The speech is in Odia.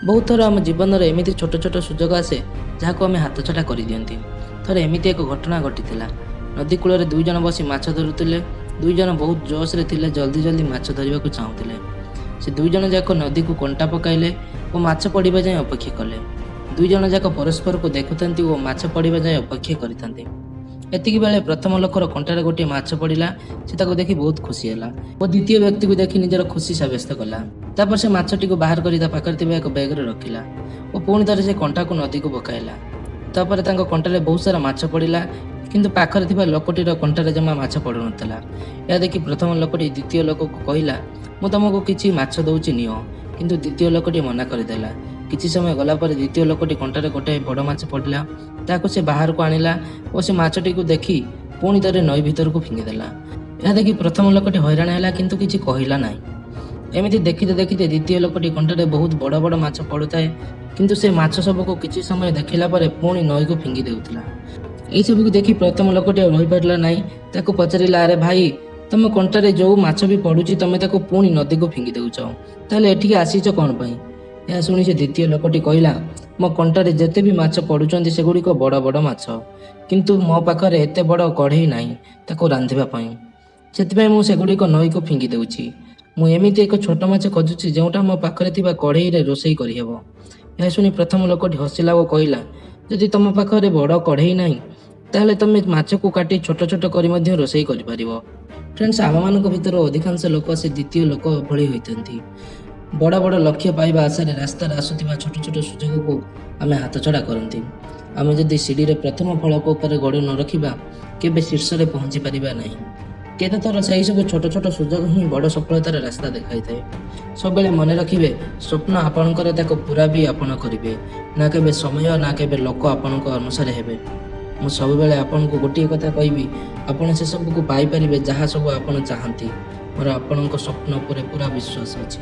ବହୁତ ଥର ଆମ ଜୀବନରେ ଏମିତି ଛୋଟ ଛୋଟ ସୁଯୋଗ ଆସେ, ଯାହାକୁ ଆମେ ହାତଛଡ଼ା କରିଦିଅନ୍ତି। ଥରେ ଏମିତି ଏକ ଘଟଣା ଘଟିଥିଲା। ନଦୀ କୂଳରେ ଦୁଇ ଜଣ ବସି ମାଛ ଧରୁଥିଲେ। ଦୁଇ ଜଣ ବହୁତ ଜୋଶରେ ଥିଲେ, ଜଲ୍ଦି ଜଲ୍ଦି ମାଛ ଧରିବାକୁ ଚାହୁଁଥିଲେ। ସେ ଦୁଇ ଜଣ ଯାକ ନଦୀକୁ କଣ୍ଟା ପକାଇଲେ ଓ ମାଛ ପଡ଼ିବା ଯାଏଁ ଅପେକ୍ଷା କଲେ। ଦୁଇ ଜଣ ଯାକ ପରସ୍ପରକୁ ଦେଖୁଥାନ୍ତି ଓ ମାଛ ପଡ଼ିବା ଯାଏଁ ଅପେକ୍ଷା କରିଥାନ୍ତି। ଏତିକି ବେଳେ ପ୍ରଥମ ଲୋକର କଣ୍ଟାରେ ଗୋଟିଏ ମାଛ ପଡ଼ିଲା। ସେ ତାକୁ ଦେଖି ବହୁତ ଖୁସି ହେଲା ଓ ଦ୍ୱିତୀୟ ବ୍ୟକ୍ତିକୁ ଦେଖି ନିଜର ଖୁସି ସାବ୍ୟସ୍ତ କଲା। ତାପରେ ସେ ମାଛଟିକୁ ବାହାର କରି ତା ପାଖରେ ଥିବା ଏକ ବ୍ୟାଗରେ ରଖିଲା ଓ ପୁଣି ଥରେ ସେ କଣ୍ଟାକୁ ନଦୀକୁ ପକାଇଲା। ତାପରେ ତାଙ୍କ କଣ୍ଟାରେ ବହୁତ ସାରା ମାଛ ପଡ଼ିଲା, କିନ୍ତୁ ପାଖରେ ଥିବା ଲୋକଟିର କଣ୍ଟାରେ ଜମା ମାଛ ପଡ଼ୁନଥିଲା। ଏହା ଦେଖି ପ୍ରଥମ ଲୋକଟି ଦ୍ୱିତୀୟ ଲୋକକୁ କହିଲା, "ମୁଁ ତମକୁ କିଛି ମାଛ ଦଉଛି, ନିଅ।" କିନ୍ତୁ ଦ୍ୱିତୀୟ ଲୋକଟି ମନା କରିଦେଲା। କିଛି ସମୟ ଗଲା ପରେ ଦ୍ୱିତୀୟ ଲୋକଟି କଣ୍ଟାରେ ଗୋଟାଏ ବଡ଼ ମାଛ ପଡ଼ିଲା। ତାହାକୁ ସେ ବାହାରକୁ ଆଣିଲା ଓ ସେ ମାଛଟିକୁ ଦେଖି ପୁଣି ଥରେ ନଈ ଭିତରକୁ ଫିଙ୍ଗିଦେଲା। ଏହା ଦେଖି ପ୍ରଥମ ଲୋକଟି ହଇରାଣ ହେଲା, କିନ୍ତୁ କିଛି କହିଲା ନାହିଁ। ଏମିତି ଦେଖିତେ ଦେଖିତେ ଦ୍ୱିତୀୟ ଲୋକଟି କଣ୍ଟାରେ ବହୁତ ବଡ଼ ବଡ଼ ମାଛ ପଡ଼ୁଥାଏ, କିନ୍ତୁ ସେ ମାଛ ସବୁକୁ କିଛି ସମୟ ଦେଖିଲା ପରେ ପୁଣି ନଈକୁ ଫିଙ୍ଗି ଦେଉଥିଲା। ଏଇସବୁକୁ ଦେଖି ପ୍ରଥମ ଲୋକଟି ଆଉ ରହିପାରିଲା ନାହିଁ। ତାକୁ ପଚାରିଲା, "ଆରେ ଭାଇ, ତମ କଣ୍ଟାରେ ଯୋଉ ମାଛ ବି ପଡୁଛି, ତମେ ତାକୁ ପୁଣି ନଦୀକୁ ଫିଙ୍ଗି ଦେଉଛ। ତାହେଲେ ଏଠିକି ଆସିଛ କ'ଣ ପାଇଁ?" ଏହା ଶୁଣି ସେ ଦ୍ୱିତୀୟ ଲୋକଟି କହିଲା, "ମୋ କଣ୍ଟାରେ ଯେତେ ବି ମାଛ ପଡୁଛନ୍ତି, ସେଗୁଡ଼ିକ ବଡ଼ ବଡ଼ ମାଛ। କିନ୍ତୁ ମୋ ପାଖରେ ଏତେ ବଡ଼ କଢ଼େଇ ନାହିଁ ତାକୁ ରାନ୍ଧିବା ପାଇଁ। ସେଥିପାଇଁ ମୁଁ ସେଗୁଡ଼ିକ ନଈକୁ ଫିଙ୍ଗି ଦେଉଛି। ମୁଁ ଏମିତି ଏକ ଛୋଟ ମାଛ ଖୋଜୁଛି, ଯେଉଁଟା ମୋ ପାଖରେ ଥିବା କଢ଼େଇରେ ରୋଷେଇ କରିହେବ।" ଏହା ଶୁଣି ପ୍ରଥମ ଲୋକଟି ହସିଲା ଓ କହିଲା, "ଯଦି ତମ ପାଖରେ ବଡ଼ କଢ଼େଇ ନାହିଁ, ତାହେଲେ ତମେ ମାଛକୁ କାଟି ଛୋଟ ଛୋଟ କରି ମଧ୍ୟ ରୋଷେଇ କରିପାରିବ।" ଫ୍ରେଣ୍ଡସ୍, ଆମମାନଙ୍କ ଭିତରୁ ଅଧିକାଂଶ ଲୋକ ସେ ଦ୍ୱିତୀୟ ଲୋକ ଭଳି ହୋଇଥାନ୍ତି। ବଡ଼ ବଡ଼ ଲକ୍ଷ୍ୟ ପାଇବା ଆଶାରେ ରାସ୍ତାରେ ଆସୁଥିବା ଛୋଟ ଛୋଟ ସୁଯୋଗକୁ ଆମେ ହାତଛଡ଼ା କରନ୍ତି। ଆମେ ଯଦି ସିଡ଼ିରେ ପ୍ରଥମ ଫଳକ ଉପରେ ଗୋଡ଼ ନ ରଖିବା, କେବେ ଶୀର୍ଷରେ ପହଞ୍ଚି ପାରିବା ନାହିଁ। କେତେଥର ସେହି ସବୁ ଛୋଟ ଛୋଟ ସୁଯୋଗ ହିଁ ବଡ଼ ସଫଳତାର ରାସ୍ତା ଦେଖାଇଥାଏ। ସବୁବେଳେ ମନେ ରଖିବେ, ସ୍ୱପ୍ନ ଆପଣଙ୍କର, ତାକୁ ପୁରା ବି ଆପଣ କରିବେ। ନା କେବେ ସମୟ, ନା କେବେ ଲୋକ ଆପଣଙ୍କ ଅନୁସାରେ ହେବେ। ମୁଁ ସବୁବେଳେ ଆପଣଙ୍କୁ ଗୋଟିଏ କଥା କହିବି, ଆପଣ ସେସବୁକୁ ପାଇପାରିବେ, ଯାହା ସବୁ ଆପଣ ଚାହାନ୍ତି। ମୋର ଆପଣଙ୍କ ସ୍ୱପ୍ନ ଉପରେ ପୁରା ବିଶ୍ୱାସ ଅଛି।